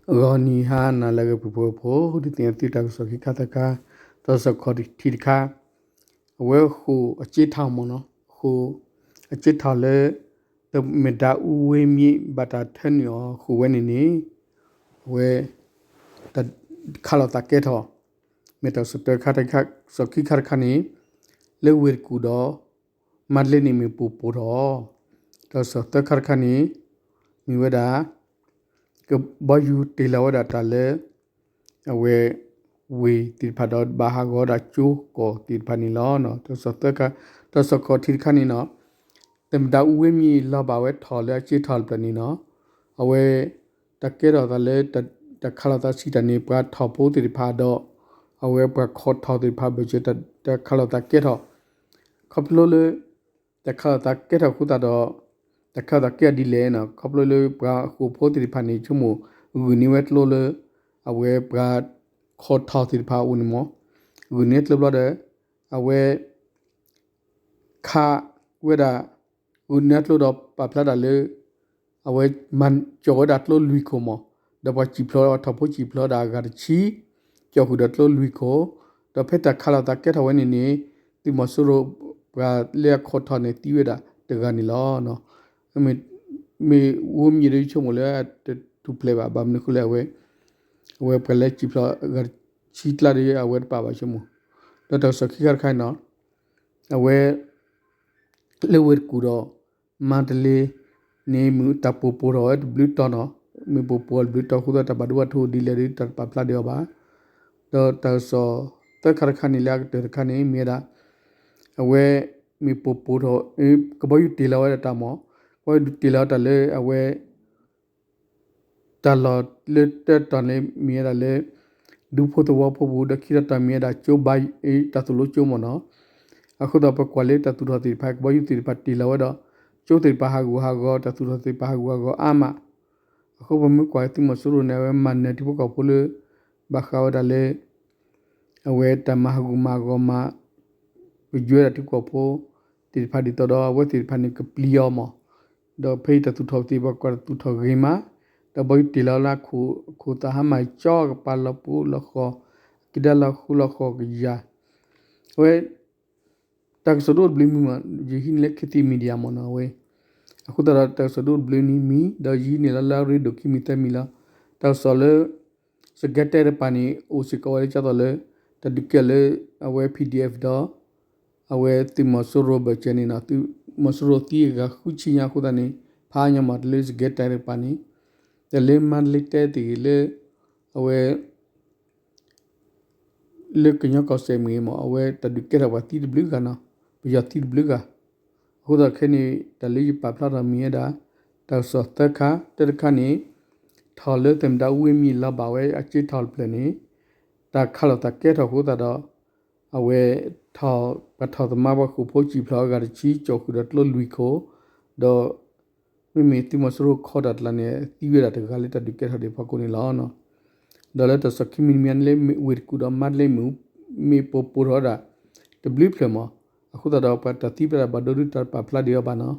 ဂီၤနံၤဟါနၤလၢအဂ့ၤ ပှၤဖိ ဒုးသ့ၣ်ညါသုတၢ်ကစီၣ်ခံခါသၢခါ, တၢ်ကစီၣ်ခီၣ်ထံးတခါ, အဝဲဃိာ်အစ့ထီၣ်မ့ၢ်နီၤ, ဃိာ်အစ့ထီၣ်လၢ သမ္မတဦးဝင်းမြင့် ဘၣ်တၢ်ထၢနုာ်အီၤဃိာ်ဝဲန့ၣ်န့ၣ်, အဝဲ တၢ်ခးလိာ်သးကဲထီၣ်, မ့ၢ်တၢ်ကစီၣ်တခါတခါ, ကစီၣ်ခံခါတခါန့ၣ်, လၢဝ့ၢ်တကူၣ်ဒီး မါတလ့န့ၣ်မ့ၣ်ပိၢ်ပိၢ်ထီၣ်, တၢ်ကစီၣ်သၢခါတခါန့ၣ်, မ့ၢ်ဝဲဒၣ် ကဘီယူၤတ့ၢ်လီၤဝဲဒၣ်တၢ်လၢ အဝဲ ဝ့ၢ်သ့ၣ်တဖၣ်ဒီးဘၣ်ဟးဂီၤဒၣ်ကၠိကီၢ်သ့ၣ်တဖၣ်န့ၣ်လီၤ. တၢ်ကစီၣ်သၢခါ, တၢ်ကစီၣ်ခီၣ်ထံးတခါန့ၣ်နီၤ, သမ္မတဦးဝင်းမြင့်လီၤဘၣ်ဝဲထီၣ်လၢအစ့ထီၣ်တဖျၢၣ်န့ၣ်နီၤ, အဝဲ တၢ်ကဲထီၣ်သးလၢ တၢ်ခးလိာ်သးစံးတၢ်န့ၣ် ပှၤထီၣ်ဖိသ့ၣ်တဖၣ်ဒီး အဝဲပှၤခီၣ်ထီၣ်သ့ၣ်တဖၣ်ဘၣ်စၢၤ တၢ်ခးလိာ်သးကဲထီၣ်, ခီဖျိလၢ တၢ်ခးလိာ်သးကဲထီၣ်အဃိသတးဒီး တၢ်ခးလိာ်သးကဲထီၣ်ဒ်လဲၣ်နီၤ, ခီဖျိလၢပှၤဃိာ်ဖိသ့ၣ်တဖၣ်န့ၣ် ဆိကမိၣ်ဂုာ်န့ၢ်ဝဲကျိလၢ အဝဲပှၤခီၣ်ထီၣ်သ့ၣ်တဖၣ်အအိၣ်န့ၣ်မ့ၢ်, ဂုာ်န့ၢ်ကျိဘျီဒီး အဝဲ ခးဝဲဒၣ် ဂုာ်န့ၢ်ကျိဒီးပာ်ဖျါတၢ်လၢ အဝဲ ကၠီၣ်ဝဲဒၣ်ကျိလွံၢ်ခိၣ်မ့ၢ်, ဒီးပှၤစံၣ်ဖျိး ထီၣ်ဖိစံၣ်ဖျိးဒၣ်အဂၤတဆံ ကၠီၣ်ဃုာ်ဒီးကျိလွံၢ်ခိၣ်, ဒီးဖဲတၢ်ခးလိာ်သးကဲထီၣ်ဝဲန့ၣ်န့ၣ် သုးမီၤစိရိၤ ပှၤလၢအခီၣ်ထီၣ်န့ၣ်သံဝဲဒၣ်တဂၤန့ၣ်လီၤ. မ့ၢ် မ့ၢ်ဝိမံၤဒီးဆိကမိၣ်လၢအတထူၣ်ဖျဲးဘၣ် ဘၣ်မနုၤအဃိလဲၣ် အဝဲ အဝဲပှၤလၢစံၣ်ဖျိးအဂၤတဆံကျါဒီး အဝဲတပာ်ဘၣ်ဆိကမိၣ်, ဒီးတၢ်ကစီၣ်ခံခါတခါန့ၣ်နီၤ, အဝဲ လၢဝ့ၢ်တကူၣ်ဒီး မါတလ့န့ၣ် မ့ၣ်တၢ်ပိၢ်ပိၢ်ထီၣ်ဝဲတဘျုးတီၤနီၤ, မ့ၣ်ပိၢ်ပိၢ်တဘျုးတီၤအဃိသတး တၢ်ဘၣ်ဒိဘၣ်ထံးဒ်လဲၣ်ဒီးတၢ်တပာ်ဖျါဒံးအီၤဘၣ်, ဒီးတၢ်ကစီၣ်သၢခါတခါန့ၣ်လၢအကတၢၢ်တခါန့ၣ် မ့ၢ်ဝဲဒၣ် အဝဲ မ့ၣ်ပိၢ်ပိၢ်ထီၣ် ကဘီယူၤတ့ၢ်လီၤဝဲဒၣ်တၢ်မ့ၢ်, ကဘီယူၤတ့ၢ်လီၤတၢ်လၢအဝဲ တၢ်လီၢ်လၢတၢတီၤန့ၣ် မ့ၢ်ဝဲဒၣ်လၢ ဒူဖိသဝီဖိပူၤ ဒီးခံတီၤတၢ်မ့ၢ်ဝဲဒၣ်ကၠိဘါ တၢ်သိၣ်လိကၠိမ့ၢ်နီၤ, အဃိသတးပကွၢ်လၢတၢ်သူၣ်ထီၣ်သ့ၣ်တဖၣ် ကဘီယူၤသ့ၣ်တဖၣ်တ့ၢ်လီၤဝဲဒီး ကၠိသ့ၣ်တဖၣ်ဟးဂူာ်ဟးဂီၤ တၢ်သူၣ်ထီၣ်သ့ၣ်တဖၣ်ဟးဂူာ်ဟးဂီၤအါမး, အဃိပမ့ၢ်ကွၢ်သုးမီၤစိရိၤန့ၣ် အဝဲမၤနၢၤထံဖိကီၢ်ဖိလၢ ဘၣ်ဃးဝဲဒၣ်လၢ အဝဲတၢ်မၤဟးဂူာ်မၤဟးဂီၤမး ပယွဲဒၣ်ထံဖိကီၢ်ဖိသ့ၣ်တဖၣ်ဒ်သိးဒီး အဝဲသ့ၣ်တဖၣ်န့ၣ် ကပျံၤအီၤမး, ဒီးဖဲအံၤတၢ်သူၣ်ထီၣ်သ့ၣ်တဖၣ်ကွၢ်တၢ်သူၣ်ထီၣ်ဂ့ၤမး, ဒီးဘီယူၤတ့ၢ်လီၤလၢအခိၣ်သးဟါမၢ်ကၠီ ကပၤလီၤပူၤလီၤဃီၤ, ကဒါလီၤဃူလီၤဃီၤကယၤ, အဝဲ တၢ်ကစီၣ်ဒိၣ်တဘျုးမံၤမး ယဟံးန့ၢ်လၢ ခေတ်သစ် Media မ့ၢ်နီၤဝဲ, အဃိသတးဒီးတၢ်ကစီၣ်ဒိၣ်တဘျုးန့ၣ်မံၤ ဒီးယဟံးန့ၢ်လီၤလၢအရ့ဒိၣ်ခံမံၤသၢမံၤလီၤ, တၢ်ကစီၣ်လၢ စကဲတဲတကပၤန့ၣ် အိၣ်စ့ၢ်ကီးဝဲလၢကၠီသီးလၢ တၢ်ဒုးကဲထီၣ်လၢ အဝဲ PDF ဒီး အဝဲသုးမီၤစိရိၤဘၢၣ်စၢၤန့ၣ်နီၤ, သုးမီၤစိရိၤသံအဂၤဃုဆံညါအဃိသတးန့ၣ် ဖးအါညါမးတၢ်လၢစကဲတဲတကပၤန့ၣ်, တၢ်လၢမါတလ့တဲသ့ၣ်ဂ့ၤလၢ အဝဲ လၢကညီကီၢ်စဲၣ်မ့ၢ်ဂ့ၤမး အဝဲတၢ်ဒုးကဲထီၣ်ပှၤသံတဘျုးဂၤနီၤ, ပယီၤသံတဘျုးဂၤ, အဃိသတးခဲန့ၣ် တၢ်လၢယပာ်ဖျါထီၣ်မ့ၢ်ဝဲဒၣ် တၢ်ကစီၣ်သၢခါ, တၢတခါန့ၣ် ထီၣ်လၢသမ္မတဦးဝင်းမြင့်လီၤဘၣ်ဝဲအစ့ထီၣ်တဖျၢၣ်န့ၣ် တၢ်ခးလိာ်သးကဲထီၣ်အဃိသတးဒီး အဝဲထီၣ် ပှၤထီၣ်သမါပှၤဃိာ်ဖိစံၣ်ဖျိးအဂၤတဆံ ကၠီၣ်ဃုာ်ဒီးကျိလွံၢ်ခိၣ်, ဒီး မ့မ့ၢ်သုးမီၤစိရိၤခီတၢ်ကျါန့ၣ် သံဝဲဒၣ်တဂၤလၢတၢ်ဒုးကဲထီၣ်ဒံးဖီခိၣ်န့ၣ်လီၤ. ဒီးလၢတၢ်ကစီၣ်ခံမံၤတမံၤန့ၣ်လၢဝ့ၢ်တကူၣ်ဒီးမါတလ့မ့ၣ်ပိၢ်ပိၢ်ထီၣ်ဝဲဒၣ် တဘျုးဖျၢၣ်မး, အဃိသတးဒီးပှၤတၢ်သံပှၤတၢ်ဘၣ်ဒိဒုးတၢ်ပာ်ဖျါဒံးအီၤဘၣ်နီၤ,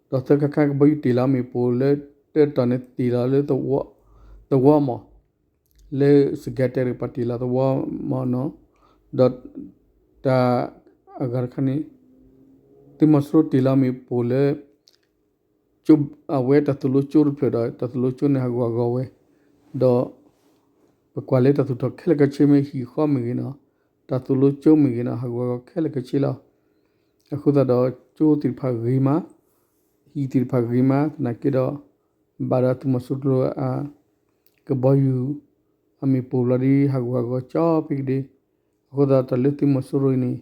ဒီးသၢခါခါကဘီယူၤတ့ၢ်လီၤမ့ၣ်ပိၢ်လၢတၢတီၤန့ၣ်တ့ၢ်လီၤလၢ သဝီမး လၢစကဲတဲတကပၤတ့ၢ်လီၤသဝီမးနီၤ, ဒီး တၢ်အဂၤတခါန့ၣ် သုးမီၤစိရိၤတ့ၢ်လီၤမ့ၣ်ပိၢ်လၢ အဝဲတၢ်သိၣ်လိကၠိတဖျၢၣ်ဒီး တၢ်သိၣ်လိကၠိန့ၣ်ဟးဂူာ်ဟးဂီၤဝဲ, ဒီး ပကွၢ်လၢတၢ်သူၣ်ထီၣ်ခဲလၢာ်ခဲဆ့မ့ၢ်ဟံၣ်ဃီမ့ၢ်ဂ့ၤနီၤ, တၢ်သိၣ်လိကၠိမ့ၢ်ဂ့ၤနီၤ ဟးဂူာ်ဟးဂီၤခဲလၢာ်ခဲဆ့လီၤ. အဃိသတးဒီးကၠိသ့ၣ်တဖၣ်ဂ့ၤမး, ဟံၣ်သ့ၣ်တဖၣ်ဂ့ၤမး သနာ်က့ဒီး ဘၣ်ဒီးသုးမီၤစိရိၤအ ကဘီယူၤ အမ့ၣ်ပိၢ်ဘျီဒုးဟးဂူာ်ဟးဂီၤကၠီဖဲကဒ့, အဃိသတးတၢ်လၢသုးမီၤစိရိၤအံၤန့ၣ်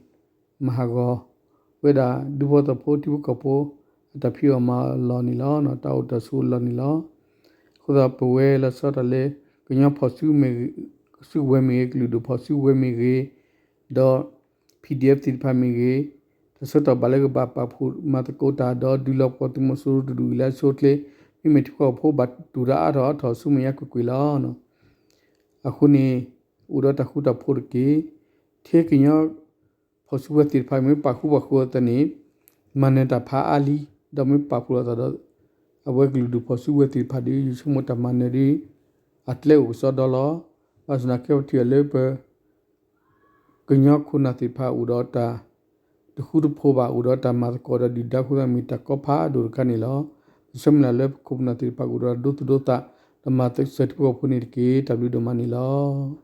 မၤဟးဂီၤဝဲဒၣ် ဒူဖိသဝီဖိထံဖိကီၢ်ဖိ အတၢ်ဖံးအီၣ်မၤအီၣ်အလီၢ်န့ၣ်လီၤ, တၢ်အိၣ်တၢ်ဆိးအလီၢ်န့ၣ်လီၤ. အဃိသတးပဝဲလီၤဆီဒၣ်တၢ်လၢ ကညီဖီၣ်စုကဝဲၤမ့ၢ်ဂ့ၤ, ကလုာ်ဒူၣ်ဖီၣ်စုကဝဲၤမ့ၢ်ဂ့ၤ, ဒီး PDF သ့ၣ်တဖၣ်မ့ၢ်ဂ့ၤ, တၢ်ဆၢကတီၢ်ဘၣ်လၢကဘၣ်ပာ်ဖှိၣ်မၤသကိးတၢ်ဒီး ဒုးလီၤပှီၢ်သုးမီၤစိရိၤတဒူၣ်အံၤလၢအဆိအချ့, မ့မ့ၢ်ထံဖိကီၢ်ဖိဘၣ်တူၢ်တၢ်အါထီၣ်အါထီၣ်ဆူမဲာ်ညါကွ့ၢ်ကွ့ၢ်လီၤ. အဃိန့ၣ် အိၣ်ဒီးတၢ်ဃူတၢ်ဖိးတက့ၢ်. ထဲကညီဖီၣ်စုကဝဲၤသ့ၣ်တဖၣ် မ့ၢ်ပာ်ဃူပာ်ဖိးအသးန့ၣ် မၤနၢၤတၢ်ဖးအါလံ, ဒီးမ့ၢ်ပာ်ဖှိၣ်လိာ်သးဒီး အဝဲကလုာ်ဒူၣ်ဖီၣ်စုကဝဲၤသ့ၣ်တဖၣ်ဒီး ယဆိကမိၣ်တၢ်မၤနၢၤဒီး အကျဲအိၣ်ကစီဒီလီၤ. ဘၣ်ဆၣ်သနာ်က့ ပထံၣ်ဘၣ်လၢပ ကညီခိၣ်နၢ်သ့ၣ်တဖၣ်အိၣ်ဒီးတၢ်တဃူတဖိးဘၣ်, အိၣ်ဒီးတၢ်မၤသကိးဒီးဒုၣ်ဒါအဃိသတး မ့ၢ်တၢ်ကီဖးဒိၣ်တခါန့ၣ်လီၤ. ပဆၢမုၢ်လၢ်လၢပခိၣ်ပနၢ်သ့ၣ်တဖၣ်ကအိၣ်ဒီးဒိသူၣ်ဒိသး ဒီးမၤစၢၤထံဖိကီၢ်ဖိန့ၣ်တက့ၢ်. တၢ်ဘျုးဒိၣ်မးန့ၣ်လီၤ.